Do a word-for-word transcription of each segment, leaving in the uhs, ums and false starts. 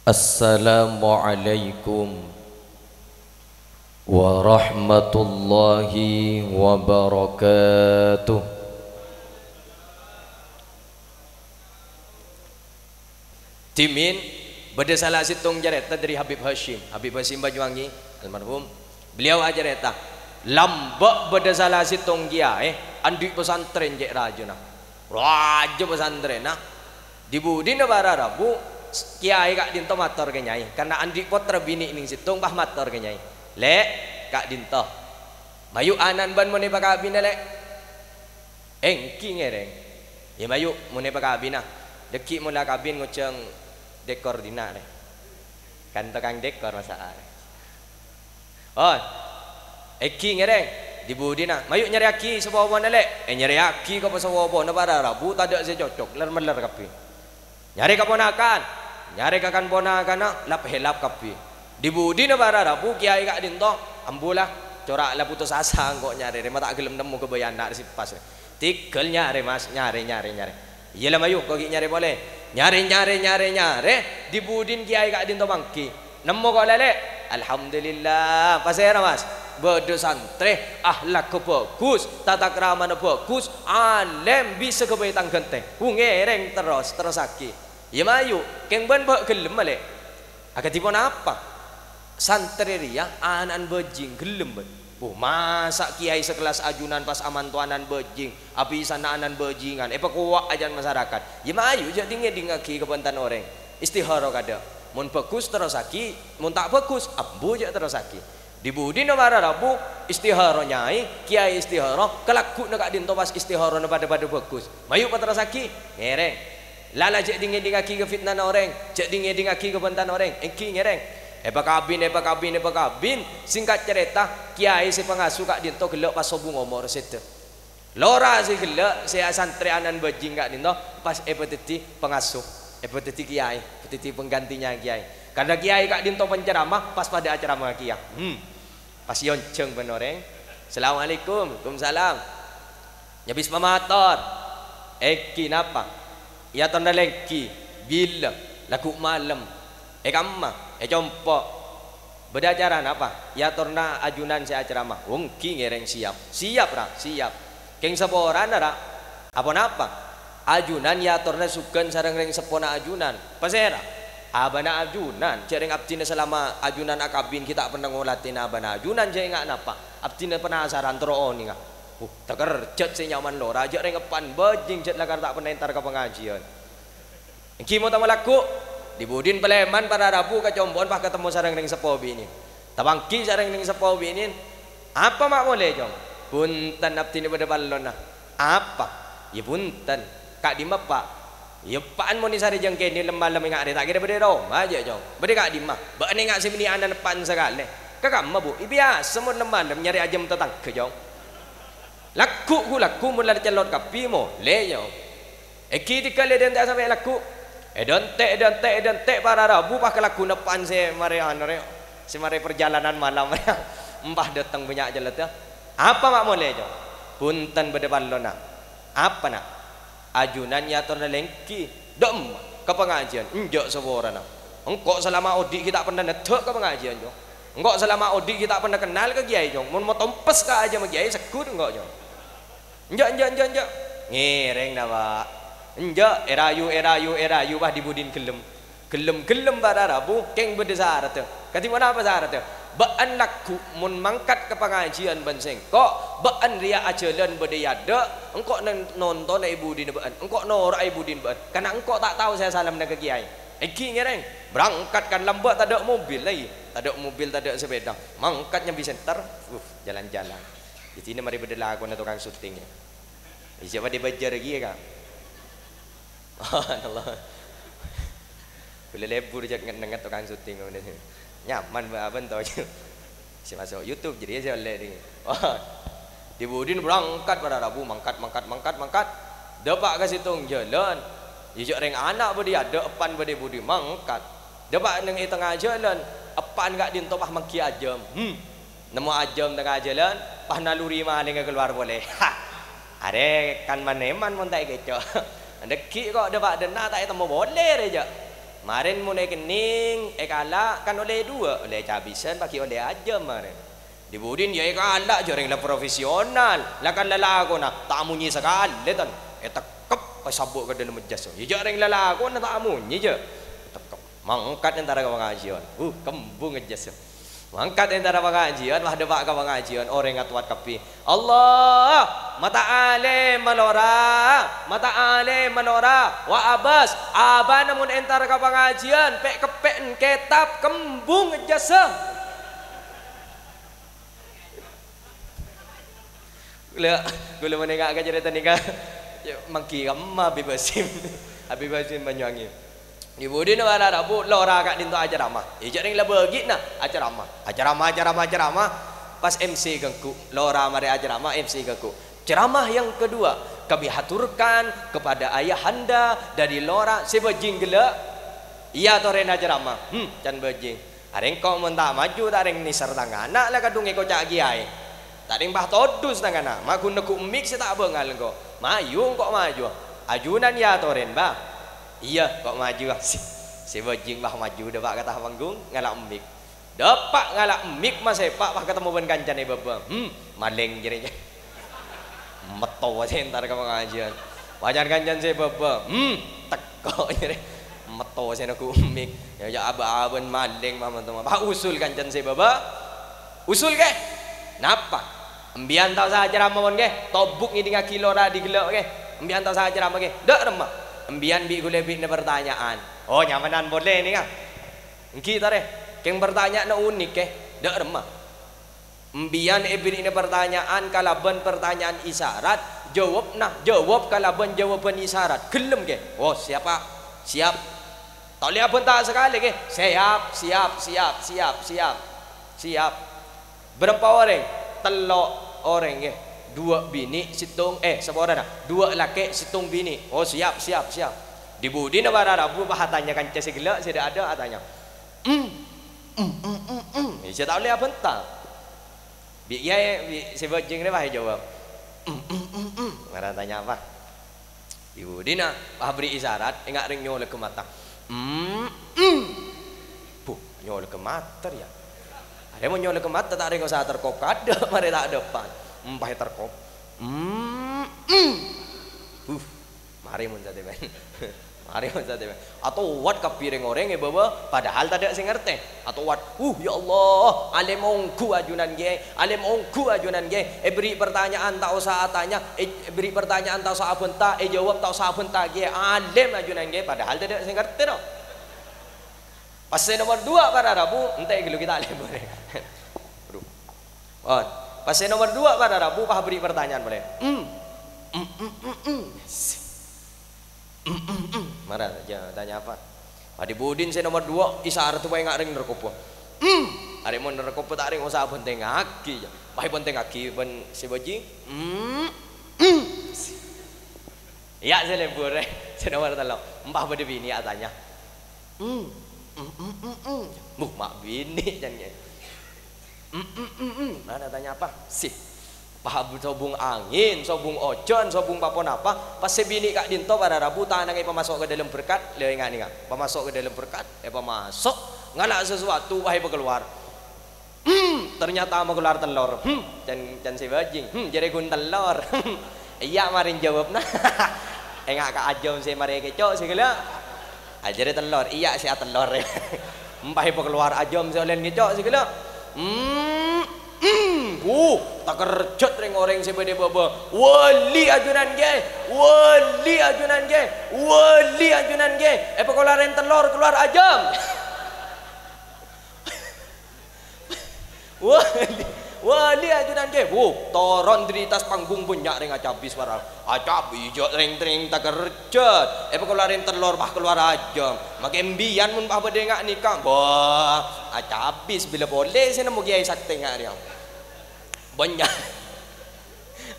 Assalamualaikum warahmatullahi wabarakatuh. Dhimèn bâdâ sala sèttong carèta dâri Habib Hasyim. Habib Hasyim Banyuwangi, almarhum. Beliau acarèta, lambâ' bâdâ sala sèttong kèyaè andi' pesantren cè' rajâna. Rajâ pesantrenna. Di-budina para rabu, kèyaè ka'dinto mator ka nyai, karna andi' pottra binè' nèng sèttong, pas mator ka nyai, "Lè', ka'dinto. Mayu' ana'na bâ'na mon èpakabina, Lè'?" "Èngghi ngèrèng." "Yâ mayu', mon èpakabina, dâggi' mon la kabin ngojhâng dekor dinna', rè. Kan tokang dekor masa'a, rè." "Oh, èngghi ngèrèng." Di-budina, "Mayu' nyarèyaghi sapopona, Lè'." Ènyarèyaghi ka sapopona para rabu, tadâ' sè cocok, lèr-mellèr kabbhi. Nyarè ka ponakan, nyarè ka kan-ponakanna, lap-hèlap kabbhi. Di-budina para rabu, kèyaè ka'dinto, "Ambu la, cora' la putus asa engko' nyarè rè, ma' ta' ghellem nemmo ghâbây ana' rè sè pas rè." "Tèghâl nyarè, Mas, nyarè, nyarè, nyarè." "Iyâ la mayu', ko' ghi' nyarè polè." Nyarè, nyarè, nyarè, nyarè, di-budina kèyaè ka'dinto mangghi. "Nemmo ko' la, Lè'?" "Alhamdulillah." "Pasèra, Mas?" "Bâdâ santrè, akhlakka bhâghus, tata kramana bhâghus, alèm, bisa ghâbây tang ghântè." "Hu, ngèrèng terros, terrossaghi." "Yâ mayu', kèng bâ'na bâ' ghellem, Lè'?" "Akadhi ponapa?" "Santrè rèya ana'na bâjing, ghellem bâ'na?" "Oh, masa' kèyaè sakellas ajunan pas amanto ana'na bâjing, abisana ana'na bâjingan, èpakowa' ajân masarakat?" "Yâ mayu', jhâ' ding-ngèdingngaghi ka bhânten orèng. Istihara kadâ'. Mon bhâghus, terrossaghi. Mon ta' bhâghus, ambu jhâ' terrossaghi." Di-budina para rabu, istihara nyai, kèyaè istihara, kalagghu'na ka'dinto pas istiharana padâ-padâ bhâghus. "Mayu' paterrossaghi." "Ngèrèng. La, la, jhâ' ding-ngèdingngaghi ka fitnana orèng, jhâ' ding-ngèdingngaghi ka bhânten orèng." "Èngghi ngèrèng." Èpakabin, èpakabin, èpakabin. Sèngkat carèta, kèyaè sè pangaso ka'dinto ghellâ' pas sobung omor sèdhâ. Lora sè ghellâ', sè asantrè ana'na bâjing ka'dinto, pas èpadhâddhi pangaso, èpadhâddhi kèyaè, èpadhâddhi penggantinya kèyaè. Karna kèyaè ka'dinto penceramah, pas padâ acaramah kèya. Hmm. Pas èonjhâng bân orèng. "Assalamualaikum." "Waalaikumsalam." "Nyabis pamator." "Èngghi napa?" "Èyatorra lèngghi." "Bilâ?" "Lagghu' malem." "È kamma?" "È compo'." "Bâdâ acara napa?" "Èyatorra ajunan sè acaramah." "Oh, èngghi ngèrèng, siap." "Siap, Ra, siap." "Kèng saporana, Ra." "Aponapa?" "Ajunan èyatorra soghân sareng rèng seppona ajunan." "Pasèra?" "Abana ajunan. Jhâ' rèng abdhina salama ajunan akabin ghi' ta' pernah ngolatèna abana ajunan, jhâ' enga' napa. Abdhina penasaran, terro onènga." "Oh, takerjhât sè nyaman lora, jhâ' rèng eppa'na bâjing, jhât lakar ta' pernah entar ka pangajiân." "Èngghi mo-tamo lagghu'." Di-budina palèman para rabu ka compo'na pas katemmo sareng rèng seppo binè'. Tapangghi sareng rèng seppo binè', "Apa ma' molè, Cong?" "Bhunten, abdhina bâdâ parlona." "Apa?" "Yâ bhunten." "Ka'dimma eppa'?" "Yâ eppa'na mon è sarè jhâng kènè' lem-malem enga' rè, ta' kèra bâdâ è roma jhâ', Cong." "Bâdâ ka'dimma?" "Bâ'na enga' sè bânnè ana'na eppa'na sakalè." "Ka kamma, Bu'?" "Iyâ biyasa mon lem-malem nyarè ajâm tatangghâ, Cong." "Lagghu', ghu, lagghu', mon la cellot kabbhi molè, Cong." Èngghi tèghâl èdhânte' sampè' lagghu'. Èdhânte', èdhânte', èdhânte' para rabu pas ka lagghuna eppa'na sè marè anu rè, sè marè perjalanan malam. Empa' dâteng bânnya' cellot, yâ. "Apa ma' molè, Cong?" "Bhunten bâdâ parlona." "Apa, Na'?" "Ajunan èyatorra lèngghi." "Dâ'emma?" "Ka pangajiân." "Enjâ' saporana. Engko' salama odi' ghi' ta' pernah neddhâ' ka pangajiân, Cong. Engko' salama odi' ghi' ta' pernah kennal ka kèyaè, Cong. Mon matompes ka ajâmma kèyaè, segghut engko', Cong." "Enjâ', enjâ', enjâ', enjâ'." "Ngèrèng, napa?" "Enjâ'." Èrayu, èrayu, èrayu, wah, di-budina ghellem. Ghellem-ghellem para rabu, kèng bâdâ saradhâ. "Kadhi ponapa saradhâ?" "Bâ'na lagghu' mon mangkat ka pangajiân bân sèngko', bâ'na rèya ajhâlân bâdâ è adâ', engko' neng-, nontona è budina bâ'na, engko' noro'a è budina bâ'na, karna engko' ta' tao sè asalamma ka kèyaè." "Èngghi ngèrèng." Berangkat kan lambâ' tadâ' mobil, lagi. Tadâ' mobil, tadâ' sepèda. Mangkat nyambi senter. Uh, jalan-jalan. Di sini marè bâdâ lakona tokang syuting, yâ. Iyâ, siapa di Banjar lagi, yâ, Kang? Allah. Boleh lebur jhât nget-nenget tokang syuting, ngono. Nyaman, Mbak, apa, ento? Sè maso' YouTube, jadi sè ollè, nih. Wah. Di-budina berangkat para rabu, mangkat, mangkat, mangkat, mangkat. Dâpa' ka sèttong jhâlân. Iyâ, jhâ' rèng ana' bâdâ è adâ', eppa'na bâdâ è budi, mangkat. Dâpa' neng è tengnga jhâlân, eppa'na ka'dinto pas mangghi ajâm. Hmm. Nemmo ajâm tengnga jhâlân, pas nalorè malèngnga kalowar polè. Ha! Arè kan man-èman mon ta' èkèco'. Dâggi' ko' dâpa' dânna' ta' ètemmo polè rè, jhâ'. Marèn mon èkennèng, èkala', kan ollè duwâ', ollè cabisân, paghi' ollè ajâm marèn. Dhi-budhina ya èkala', jhâ' rèng la profesional, la kan lalakonna ta' amonyè sakalè, tan. Ètekkep, pas sabbu' ka dâlem jhâssa. Ya jhâ' rèng lalakonna ta' amonyè, jhâ'. Ètekkep. Mangkat entara ka pangajiân. Uh, kembung jhâssa. Mangkat entara pangajiân, wah, dâpa' ka pangajiân, orèng atowat kabbhi. Allah, mata'alè malora, mata'alè malora, wa abas, abâna mon entar ka pangajiân, pè'-keppè'en kètab, kembung jhâssa. Kaulâ, kaulâ mon ènga' ka carèta nèka, ya, mangghi kamma Habib Hasyim. Habib Hasyim Banyuwangi. Dhi-budhina para rabu, lora ka'dinto acaramah. È, jhâ' rèng la bâgi'na acaramah. Acaramah, acaramah, acaramah. Pas M C ganggu, lora marè acaramah, M C ganggu. Ceramah yang kedua, kami haturkan kepada ayahanda dari lora sè bâjing ghellâ'. Iyâ, torèna ceramah. Hmm, can bâjing. Arèng ko' mon ta' maju, ta' rèng nèser tang ana' la kadhung èkoca' kèyaè. Ta' rèng pas todus tang ana', ma' ghun neggu' mik sè ta' bângal engko'. Maju engko' maju. Ajunan ya torèn, Bah. Iyâ, ko' maju, Bah. Sè, sè bâjing, Bah, maju dâpa' ka attas panggung, ngala' mik. Dâpa' ngala' mik, masèpa', Bah, katemmo bân kancana è bâbâ. Hmm, malèng jârèya. Metto sè entar ka pangajiân. Pacar kancana sè bâbâ. Hmm, tèko jârèya. Metto sè neggu' mik. Ya, ya, abâ-abâna malèng, Bah, teman-teman. Bah, usul kancana sè bâbâ. Usul, ghi. Napa? Embiyan ta' osa acaramah, mon, ghi. Tobuk ngèdingngaghi lora dhi ghellâ', ghi. Embiyan ta' osa acaramah, ghi. Dâ' remma. Embiyan bi' ghulâ bâdâna partanya'an. Oh, nyamanan polè nèka. Èngghi, tarè. Kèng partanya'anna unik, ghi. Dâ' remma. Embiyan èbèrri'na partanya'an kalabân partanya'an isyarat, jâwâbbhâ jâwâb kalabân jâwâbhân isyarat. Ghellem, ghi? Oh, siap, Pak. Siap. Ta' ollè abhânta sakalè, ghi? Siap, siap, siap, siap, siap. Siap. Bârâmpa orèng? Tello' orèng, ghi. Duwâ' binè', sèttong, eh, saporana. Duwâ' lakè', sèttong binè'. Oh, siap, siap, siap. Dhi-budhina para rabu pas atanya kanca sè ghellâ', sè dâ'-adâ' atanya. Em, em, em, em, em. Ya, sè ta' ollè abhânta. Bi' kèyaè, bi' sè bâjâng rèya pas èjâwâb. Em, em, em, em. Mara tanya apa? Dhi-budhina pas aberri' isyarat, ènga' rèng nyolèghâ mata. Em, em. Buh, nyolèghâ mata rèya. Arè mon nyolèghâ mata ta' rèng osa terkop kadâ', marè ta' dâpa'. Em, pas èterkop. Em, em. Buh. Marè mon satèya, men. Marè mon satèya, men. Atowat kabbhi rèng-orèng è bâbâ, padahal tadâ' sè ngartè. Atowat, "Uh, ya Allah, alèm ongghu ajunan, ghi. Alèm ongghu ajunan, ghi. Èberri' partanya'an ta' osa atanya, è-, èberri' partanya'an ta' osa abhânta, èjâwâb ta' osa abhânta, ghi. Alèm ajunan, ghi." Padahal tadâ' sè ngartè, no. Pas sè nomor duwâ' para rabu, entè' ghâllu ghi' ta' lèbâr. Aduh. Pon. Pas sè nomor duwâ' para rabu, pas aberri' partanya'an polè. Em. Em, em, em, em. Em, em, em. Mara, jâ-, tanya apa? Pas dhi-budhina sè nomor duwâ', isyarat pas ènga' rèng narkoba. Em. Arè mon narkoba ta' rèng osa abhântèngaghi, jâ. Pas èbhântèngaghi bân sè bâjâng. Em. Em. Iyâ, sè lèbâr, sè nomor tello'. Em, pas bâdâ binè' atanya. Em, em, em, em, em. Buh, ma' binè', can, ghi. Em, em, em, em. Mara tanya apa? Sè. Pas sobung angèn, sobung ojhân, sobung pa-ponapa, pas sè binè' ka'dinto para rabu tanangnga èpamaso' ka dâlem berkat, lè, ènga', ènga'. Pamaso' ka dâlem berkat, èpamaso', ngala' sasuwatu, pas èpakalowar. Hmm, ternyata makalowar tellor. Hmm, can, can sè bâjâng. Hmm, jârèya ghun tellor. Iyâ, marè jâwâbbhâ. Ènga' ka ajâm sè marè èkèco' sè ghellâ'. Ajârè tellor, iyâ sè atellor. Em, pas èpakalowar ajâm sè ollè ngèco' sè ghellâ'. Hmm, hmm, buh, takerjhât rèng-orèng sè bâdâ è bâbâ. Wali ajunan, ghi. Wali ajunan, ghi. Wali ajunan, ghi. Èpakalowar tellor, kalowar ajâm. Wali, wali ajunan, ghi. Wuh, toron dâri attas panggung bânnya' rèng acabis para. Acabis, jâ' rèng-rèng takerjhât. Èpakalowar tellor, pas kalowar ajâm. Makè embiyan mon pas bâdâ ènga' nèka. Bâh, acabis bilâ polè sè nemmo kèyaè saktè ènga' rèya. Bânnya'.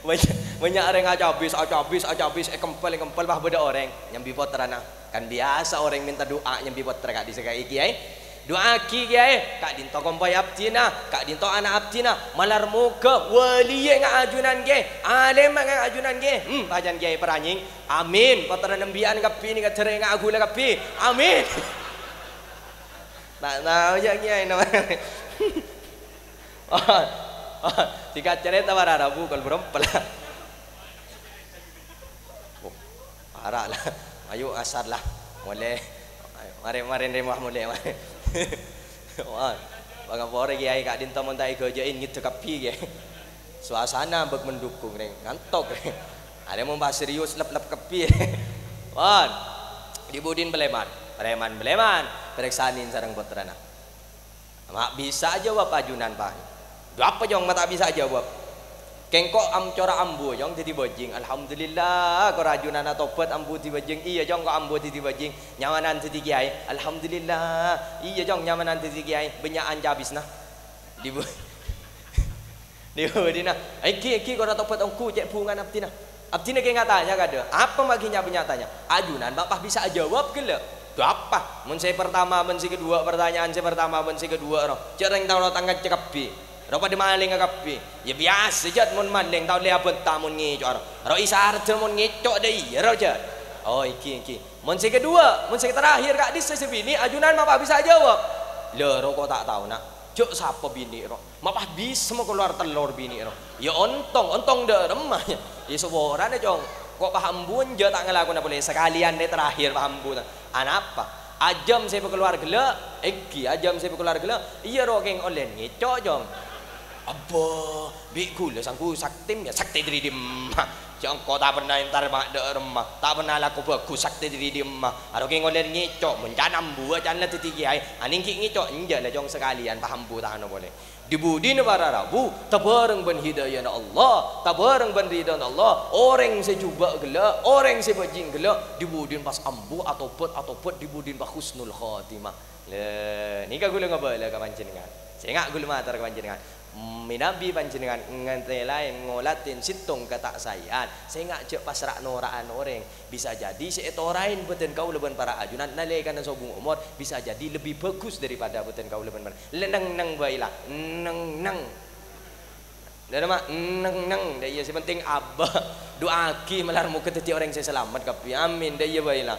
Bânnya', bânnya' rèng acabis, acabis, acabis, èkempel, èkempel, pas bâdâ orèng nyambi pottrana. Kan biyasa orèng mènta du'a nyambi pottra ka'dissa' ka kèyaè. Du'aaghi kèyaè, ka'dinto kompoy abdhina, ka'dinto ana' abdhina, malar moghâ waliyâ ènga' ajunan, ghi, alèmma ènga' ajunan, ghi. Hmm, pas can kèyaè paranyèng, amin. Pottrana embiyan kabbhi nèka jârèya ènga' ghulâ kabbhi. Amin. Ta' tao jâ' kèyaè nama. Oh, oh, sèngka' carèta para rabu kol berompel. Oh, ara' la. Ayo asar la. Molè. Ayo, marè, marè, rèmoh molè, marè. Wah, pangapore kèyaè ka'dinto mon ta' èghâjâ'in ngèdhâ kabbhi kèyaè. Suasana bâk mendukung, rèng. Ngantok, rèng. Arè mon pas serius lep-lep kabbhi. Pon. Di-budin palèman. Palèman, palèman. Parèksanè sareng pottrana. Ma' bisa ajâwâb ajunan, Pa'. Dhu apa, Jong, ma' ta' bisa ajâwâb? Kèng ko' am-, cora' ambu, Jong, dhâddhi bhâjing. Alhamdulillah, ko' rajunanna tobat ambu dhâddhi bhâjing. Iyâ, Jong, ko' ambu dhâddhi bhâjing. Nyamanan dhâddhi kèyaè. Alhamdulillah. Iyâ, Jong, nyamanan dhâddhi kèyaè. Bânnya'an cabisna. Di bu-, di budina. Èngghi, èngghi, ko' ra tobat ongghu, cè' bhungana abdhina. Abdhina kèng atanya kadhâ', apa ma' ghi' nya-, nya-tanya? Ajunan ma' pas bisa ajâwâb ghellâ'? Dhu apa? Mon sè partama bân sè kaduwâ', partanya'an sè partama bân sè kaduwâ' ro, jhâ' rèng tao tangghâ kabbhi. Ro padâ malèngnga kabbhi. Yâ biyasa, jhât, mon malèng tao lè abânta mon ngèco' ro. Ro èsarèdhâ mon ngèco' dâ' iyâ ro, jhât. Oh, èngghi, èngghi. Mon sè kaduwâ', mon sè terakhir ka'dissa' sè binè', ajunan ma' pas bisa ajâwâb? Lâ, ro ko' ta' tao, Na'. Jhâ' sapa binè' ro. Ma' pas bisa makalowar tellor binè' ro. Yâ ontong, ontong dâ' remma. Yâ saporana, Cong. Ko' pas ambu enjâ' ta' ngalakona polè sakalèyan rè terakhir pas ambu ta'. Anapa? Ajâm sè èpakalowar ghellâ', èngghi ajâm sè èpakalowar ghellâ', iyâ ro kèng ollèna ngèco', Cong. Abbâ, bi' ghulâ sangghu saktim yâ sakti dâri dimma. Jhâ' engko' ta' pernah entar ma' dâ' remma, ta' pernah alako bhâghus sakti dâri dimma. Aro kèng ollèna ngèco', mon can ambuwâ can la dhâddhi kèyaè, anèng ghi' ngèco', enjâ' la, Cong, sakalèyan pas ambu ta' ano polè. Di-budina para rabu, tabâreng bân hidayana Allah, tabâreng bân ridhâna Allah, orèng sè jhubâ' ghellâ', orèng sè bhâjing ghellâ', di-budina pas ambu atobat, atobat di-budina pas husnul khotimah. Lè, nèka ghulâ ngabâlâ ka panjhennengngan. Sènga' ghulâ mator ka panjhennengngan. Mènabi panjhennengngan ngantèlaè ngolatè sèttong kata'saèyan, sènga' jhâ' pas ra'-nora'an orèng. Bisa jadi sè ètoraè bâdân kaulâ bân para ajunan nalèkana sobung omor bisa jadi lebbi bhâghus daripada bâdân kaulâ bân para, lè neng-neng bhâi la, neng-neng. Dâremma, neng-neng, dâ' iyâ sè penting abbâ. Du'aaghi malar moghâ dhâddhi orèng sè salamet kabbhi. Amin, dâ' iyâ bhâi la.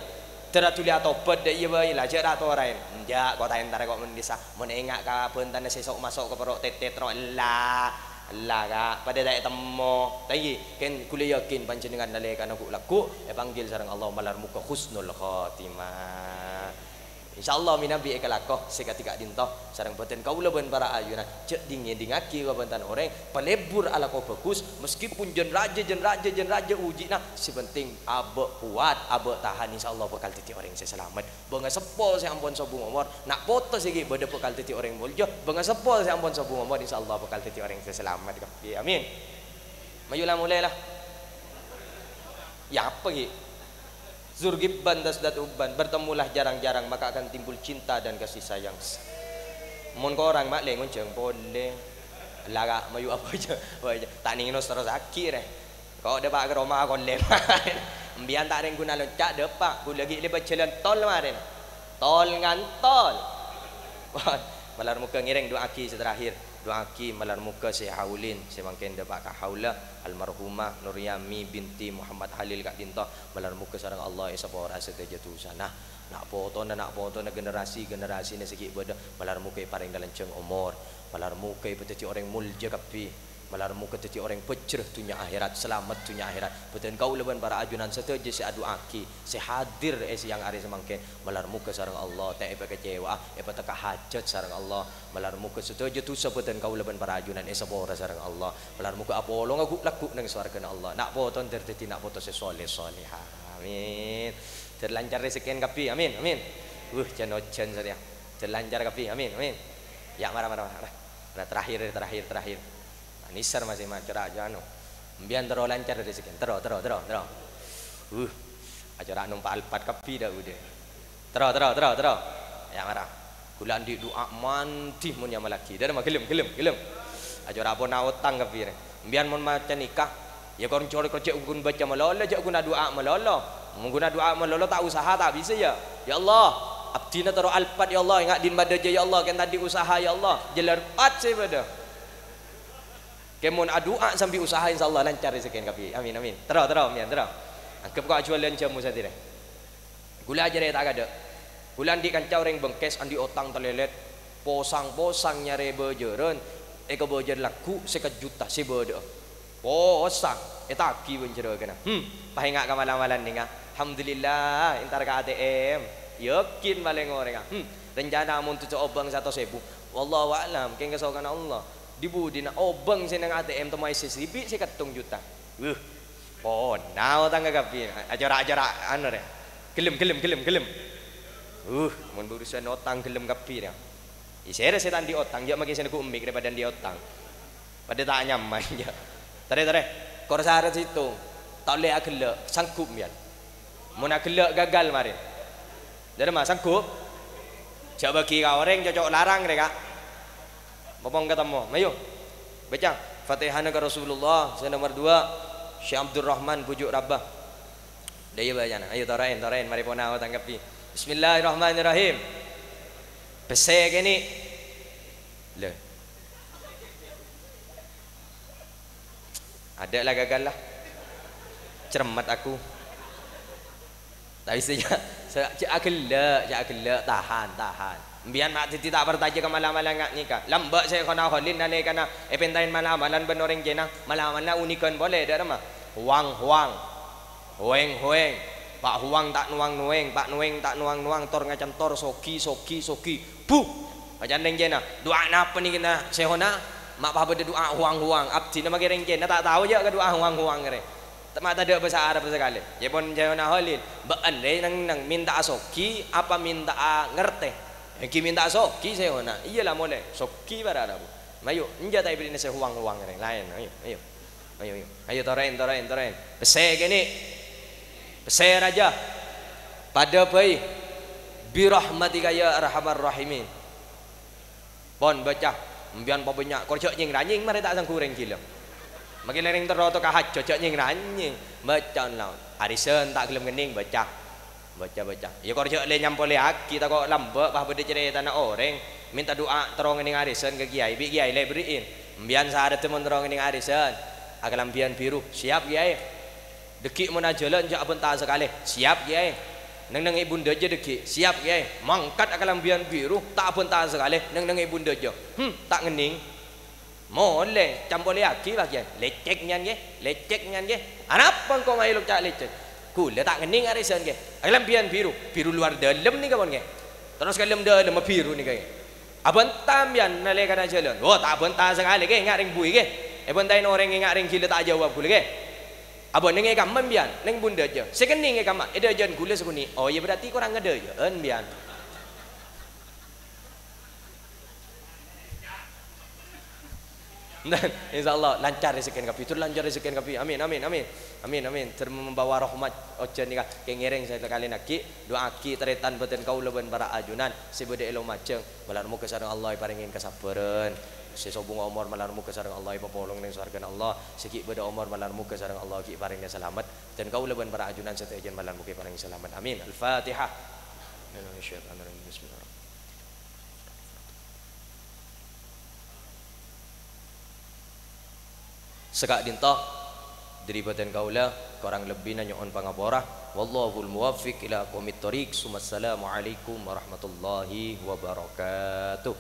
Dârâ dhuli atobat, dâ' iyâ bhâi la, jhâ' ra' atoraè. Enjâ', ko' ta' entar ko' mon dissa'. Mon enga' ka bhântana sè so'-maso' ka poro' tètèt ro, ella. Ella, Ka', padâ ta' ètemmo. Tayyib, kèng ghulâ yakin panjhennengngan nalèkana ghu'-lagghu' èpanggil sareng Allah malar moghâ husnul khotimah. Insyaallah mènabi èkalako sè kadhi ka'dinto sareng bâdân kaulâ bân para ajunan. Jhâ' ding-ngèdingngaghi ka bhântan orèng, palebbur alako bhâghus, meskipun jân rajâ, jân rajâ, jân rajâ uji'na, sè penting abâ' kowat, abâ' tahan, insyaallah bhâkal dhâddhi orèng sè salamet. Bângaseppo sè ampon sobung omor, na' poto sè ghi' bâdâ bhâkal dhâddhi orèng molja, bângaseppo sè ampon sobung omor, insyaallah bhâkal dhâddhi orèng sè salamet kabbhi. Amin. Mayu la molè la. Yâ apa ghi'? Zur ghibban tazdad hubban, bertemulah jarang-jarang, maka akan timbul cinta dan kasih sayang. Mon korang ma' lè ngonjhâng polè. La, Ka', mayu apa jâ? Wah, jâ. Ta' nèng nos terrosaghi rè. Ko' dâpa' ka roma kollè. Embiyan ta' rèng ghuna lonca' dâpa', ghulâ ghi' lèbât jhâlân tol marèna. Tol ngantol. Wah, malar moghâ ngèrèng du'aaghi sè terakhir. Du'aaghi malar moghâ sè haulin, sè mangkèn dâpa' ka haula, almarhumah Nuryami binti Muhammad Halil ka'dinto, malar moghâ sareng Allah èsapora sadhâjâ dhusana. Na' potona, na' potona, generasi-generasina sè ghi' bâdâ, malar moghâ èparèngana lanjhâng omor, malar moghâ èpadhâddhi orèng molja kabbhi, malar moghâ dhâddhi orèng bhâjrâ dhunnya akhèrat, salamet dhunnya akhèrat. Bhâdhân kaulâ bân para ajunan sadhâjâ sè adu'aaghi, sè hadir è sèyang arè samangkèn, malar moghâ sareng Allah ta' èpakecewa'a, èpateka hajhât sareng Allah. Malar moghâ sadhâjâ dhusa bhâdhân kaulâ bân para ajunan èsapora sareng Allah. Malar moghâ apolonga ghu'-lagghu' neng sowarghâna Allah. Na' poto èntar dhâddhi na' poto sè soleh solehah. Amin. Dhâr lancar rèzekkèna kabbhi. Amin. Amin. Wuh, jân-ojân satèya. Dhâr lancar kabbhi. Amin. Amin. Yâ, mara, mara, mara. Mara, terakhir, terakhir, terakhir. Anisar masih ma-, cora' aja anu. Embiyan terro lancar rèzekkèna. Terro, terro, terro, terro. Wuh, acora' nompa' Alphard kabbhi dâ' udhâ. Terro, terro, terro, terro. Yâ, mara. Ghulâ andi' du'a mandhi mon nyamallaghi. Dâremma ghellem, ghellem, ghellem. Acora' pon aotang kabbhi rè. Embiyan mon maca nika, yâ kor-, cor-, cor-, jhâ' ghun baca malolo, jhâ' ghun adu'a malolo. Mon ghun adu'a malolo ta' usaha ta' bisa, yâ. Ya Allah, abdhina terro Alphard, ya Allah, enga' din madhâjâ, ya Allah, kèng ta' andi' usaha, ya Allah. Jhâ' Alphard sè bâdâ. Kèng mon adu'a sambi usaha, insyaallah lancar rèzekkèna kabbhi. Amin, amin. Terro, terro, embiyan, terro. Angghep ko' ajhuwâlân jhâmo satèya rè. Ghulâ ajhârâ ta' kadâ'. Ghulâ andi' kanca orèng bengkes, andi' otang talèlèt, posang-posang nyarè bâjârân, èkabâjâr lagghu' sèket juta sè bâdâ'â. Posang, ètagi bân jârâghâna. Hmm, paènga' ka mala-mala nènga. Alhamdulillah, entar ka A T M. Yakin palèng orèngnga. Hmm, rencana mon toju' obâng satos èbu. Wallahu a'lam, kèng kasokanna Allah. Di-budina obâng sè neng A T M temmo èssè sèdibi' sè kettong juta. Wuh, ponapa otangnga kabbhi? Acora'-acora' anu rè. Ghellem, ghellem, ghellem, ghellem. Wuh, mon urusan otang ghellem kabbhi rè. Isèra sè ta' andi' otang, jâ' makè sè neggu' emmik rè padâ andi' otang. Padâ ta' nyaman, jâ'. Tarè, tarè, kor sarat sèttong. Ta' ollè aghellâ', sanggup, mbiyan. Mon aghellâ' gagal marè. Dâremma, sanggup? Jâ' bâgi ka orèng, cocok larang rè, Ka'. Mopong katemmo. Mayu. Baca Fatihana ka Rasulullah, sè nomer duwâ', Syekh Abdurrahman Bujuk Rabbah. Dâ' iyâ bacana. Ayo, torèn, torèn. Marè ponapa otangnga kabbhi. Bismillahirrahmanirrahim. Pèssè kènè'. Lho. Adâ' la gagal la. Cermet aku. Ta' bisa, jâ', jâ', jâ' aghellâ', jâ' aghellâ', tahan, tahan. Mbiyan ma' dhâddhi ta' parcajâ ka mala-mala nga-, nèka. Lambâ' Syaikhona Kholil nalèkana èpèntaè mala-malan bân orèng jâna, mala-mala unikan polè, dâ' remma. Huwang-huwang. Hoèng-hoèng. Pa' huwang ta' nowang-nowèng, pa' nowèng ta' nowang-nowang, tor ngacantor, sogi, sogi, sogi. Bu! Pacan rèng jâna, "Du'a napa nèka, Syaikhona?" "Ma' pas bâdâ du'a huwang-huwang." Abdhina makè rèng jâna ta' tao jâ' ka du'a huwang-huwang rè. Ta-, ma' tadâ' bhâsa Arab sakalè. Jâ' pon Syaikhona Kholil, "Bâ'ân rè neng-neng mènta'a sogi apa mènta'a ngartè?" "Èngghi mènta'a sogi, Syaikhona." "Iyâ la molè, sogi para' la, Bu." "Mayu, enjâ' ta' èbèrri'na sè huwang-huwang rè, laèn, ayo, ayo." Ayo, ayo. Ayo, torèn, torèn, torèn. Pèssè kènè'. Pèssè rajâ. Padâ bhâi. Birahmatika ya arhamar rahimin. Pon bâca. Mbiyan pabânnya'. Kor jâ' nyèng-ranyèng, marè ta' sangghu rèng ghilâ. Makè lèrèng terro to ka hajjâ, jâ' nyèng-ranyèng. Bâca laon. Arisan ta' ghellem ngennèng, bâca. Bâca, bâca. Iyâ, kor jâ' lè nyampolèyaghi, tako' lambâ' pas bâdâ carètana orèng mènta du'a terro ngennèng arisan ka kèyaè, bi' kèyaè la èbèrri'in. Mbiyan saradhâ mon terro ngennèng arisan, akalambhiyân biru, siap, kèyaè. Dâggi' mon ajhâlân jâ' abhânta sakalè, siap, kèyaè. Neng-neng è bundhâjâ dâggi', siap, kèyaè. Mangkat akalambhiyân biru, ta' abhânta sakalè, neng-neng è bundhâjâ. Hmm, ta' ngennèng. Molè, campolèyaghi, Pak Kèyaè. Lècèk nyèyan, Kè. Lècèk nyèyan, Kè. Anapa engko' maèlok ca' lècèk? Ghulâ ta' ngennèng arisan, Kè. Akalambhiyân biru, biru luar dâlem nèka, pon, Kè. Terros kalem dâlemma biru nèka, Kè. Abhânta mbiyan nalèkana ajhâlân. Wo, ta' abhânta sakalè, Kè, nga' rèng buwi, Kè. Èbhântaè orèng nga' rèng ghilâ ta' ajâwâb ghulâ, Kè. Abhâ neng è kamma mbiyan, neng bundhâjâ. Sè kennèng è kamma, è dâjâna ghulâ sakonè'. Oh, iyâ, berarti korang ngadâjâ'ân mbiyan. Nah, insyaallah lancar rezekkèna kabbhi. Tur lancar rezekkèna kabbhi. Amin, amin, amin. Amin, amin. Tur membawa rahmat ojhân nèka. Kèngèrèng sè èkalènaghi, du'aaghi tarètan bhâdhân kaulâ bân para ajunan sè bâdâ è Lumajang. Malar moghâ sareng Allah èparèngè kasabbhârân. Sè sobung omor malar moghâ sareng Allah èpapolong neng sowarghâna Allah. Sè ghi' bâdâ omor malar moghâ sareng Allah ghi' parèngè salamet. Bhâdhân kaulâ bân para ajunan sadhâjâna malar moghâ èparèngè salamet. Amin. Al-Fatihah. Bismillahirrahmanirrahim. Saka'dinto dhâri bhâdhân kaulâ, korang lebbina nyo'on pangapora. Wallahul muwaffiq ila aqwamit thoriq. Tsummassalamualaikum warahmatullahi wabarakatuh.